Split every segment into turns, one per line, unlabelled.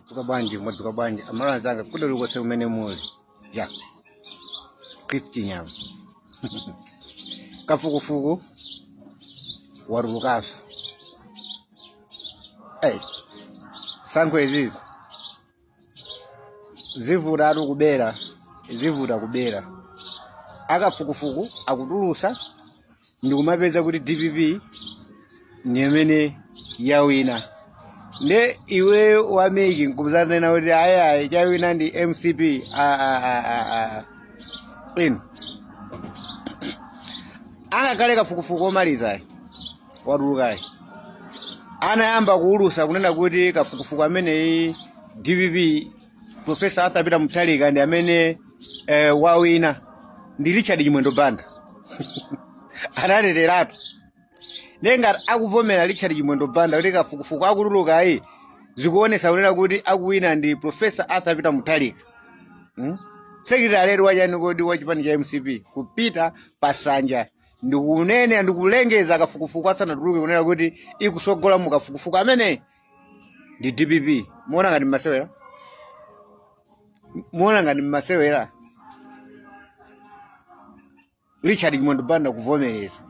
Mwadzuka bwanji, mwadzuka bwanji Amalawi anzanga kuda kulikonse kumene muli. Ya Cliff Chinyama, kafukufuku watulukanso. Hey, zisankho izizi zivutatu kubera, zivuta kubera. Akafukufuku akutulusa ndikumapeza kuti DPP ndi imene yawina. Nde iwe wa MEC nkumazanena kuti ayayi, chawina ndi MCP. Ah, ah, ah, ah, ah. Inu angakhale kafukufuku omaliza watulukayi anayamba kuulusa kunena kuti kafukufuku ameneyi DPP, Professor Arthur Peter Mutharika ndi amene wawina ndi Richard Chimwendo Banda ananeneratu. Ndiye ngati akuvomera Richard Chimwendo Banda kuti kafukufuku akutulukayi zikuonesa kunena kuti akuwina ndi Professor Arthur Peter Mutharika, Secretary wachani kodi wa chipani cha MCP kupita pasanja ndikunene ndikulengeza kafukufuku asanatuluke kunena kuti ikusogola mu kafukufuku amene ndi DPP, muona ngati mmasewera? Muona ngati mmasewera? Richard Chimwendo Banda kuvomereza.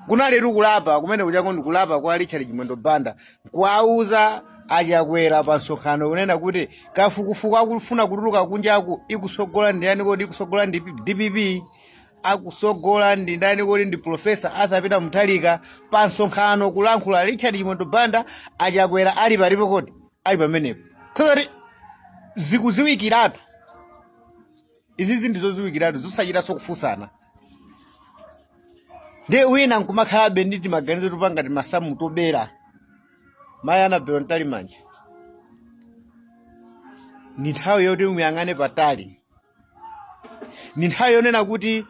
Kunalitu kulapa kumene kuchako, ndikulapa kwa Richard Chimwendo Banda kuwauza Achakwera pa msonkhano kunena kuti kafukufuku akufuna kutuluka kunjaku ikusogola ndi yani kodi? Ikusogola ndi DPP. Akusogola ndi ndani kodi? Ndi Professor Arthur Peter Mutharika. Pa msonkhano kulankhula Richard Chimwendo Banda, Achakwera ali palipo kodi? Ali pamenepo. Kuti zikuziwikiratu izizi, ndizoziwikiratu, zosachitanso kufunsana. Ndiye wina nkumakhalabe ndi timaganizo tupanga timasamu tobera. Mayi Annabel Mtalimanja, ni nthawi yoti muyang'ane patali, ni nthawi yonena kuti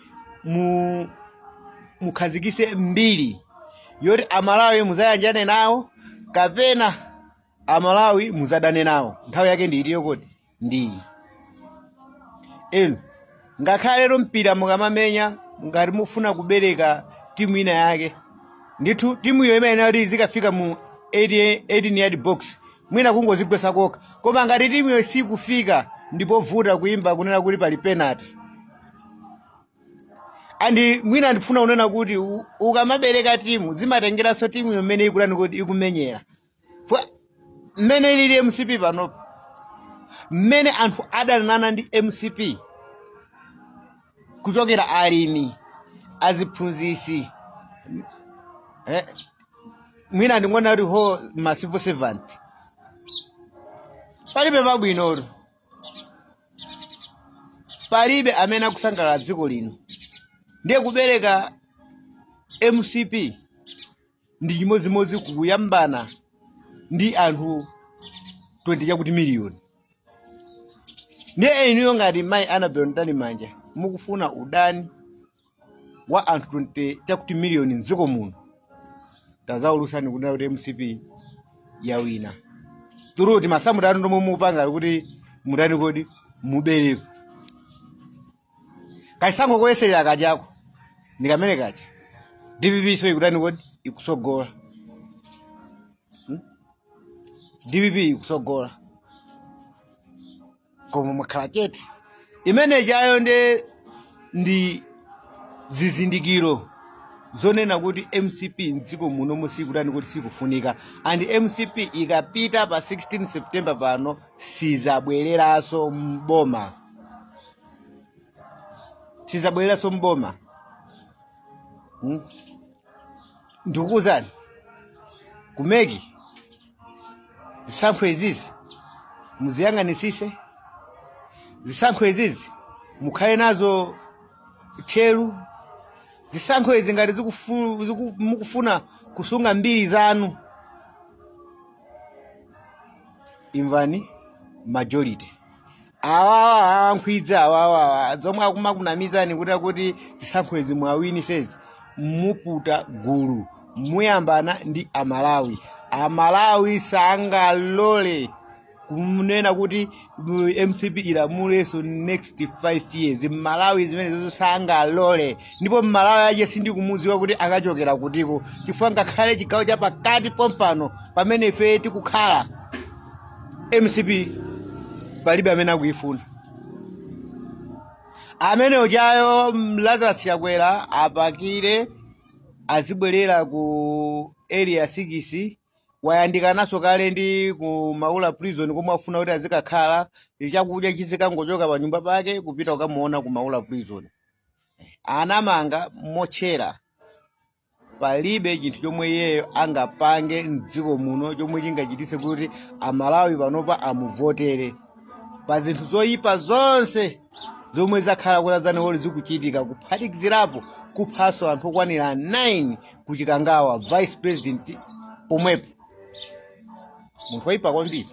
mukhazikise mbiri yoti Amalawi muzayanjane nawo kapena Amalawi muzadane nawo. Nthawi yake ndi itiyo kodi? Ndi inu. Ngakhale lero mpira mukamamenya, ngati mufuna kubereka timu ina yake ndithu, timu iyo imayenera kuti izikafika mu 18 yard box, mwina kungozigwesa kokha. Koma ngati timu iyo sikufika, ndipovuta kuimba kunena kuti pali penalty. And mwina ndifuna kunena kuti ukamabereka timu, zimatengeranso timu iyo mmene ikulani kuti ikumenyera. Mmene ilili MCP panopo, mmene anthu adanana ndi MCP, kuchokera alimi, aziphunzisi, mwina ndingona kuti ho ma civil servant, palibe pabwinolo, palibe amene akusangalala dziko lino. Ndiye kubereka MCP ndi chimodzimodzi kuyambana ndi anthu 20 chakuti miliyoni. Ndiye inuyo ngati mayi Annabel Mtalimanja mukufuna udani wa anthu 20 chakuti miliyoni mdziko muno, tazaulusani kunena kuti MCP yawina through timasamu tanu ndomwe mukupanga kuti mutani kodi? Mubereko kachisankho koyeserera kachako ndi kamene kacha DPP so ikutani kodi? Ikusogola, DPP ikusogola, koma mwakhala chete. Imene chayo ndi zizindikiro zonena kuti MCP mdziko muno sikutani kuti? Sikufunika. And MCP ikapita pa 16 September pano sizabwereranso mboma, sizabwereranso mboma, Ndikukuwuzani, ku MEC zisankho izizi muziyang'anisise, zisankho izizi mukhale nazo tcheru. Zisankho izi ngati mukufuna kusunga mbiri zanu, imvani majority awawa awankhwidza awawa zomwe akumakunamizani kuti zisankho izi mwawini sezi muputa gulu, muyambana ndi Amalawi. Amalawi sangalole. Kunena kuti MCP ilamulenso next 5 years, Mmalawi zimenezo sangalole. Ndipo Mmalawi ache sindikumuziwa kuti akachokera kutiko, chifukwa ngakhale chigawo cha pakati pompano pamene ife tikukhala, MCP palibe amene akuyifuna. Amene ujayo Lazarus Chakwera apakire, azibwerera ku Area 6. Wayandikanaso kale ndi ku Maula Prison, komwe afuna kuti azikakhala. Chakudya chizikangochoka pa nyumba pake kupita kukamuona ku Maula Prison. Anamanga motchera. Palibe chinthu chomwe iyeyo angapange mdziko muno chomwe chingachititse kuti Amalawi panopa amuvotere, pa zinthu zoyipa zonse zomwe zakhala kutadzanewoli zikuchitika, kuphatikizirapo kuphaso anthu okwanira 9 kuchikangawa, vice president pomwepo. Munthu woyipa kwambiri.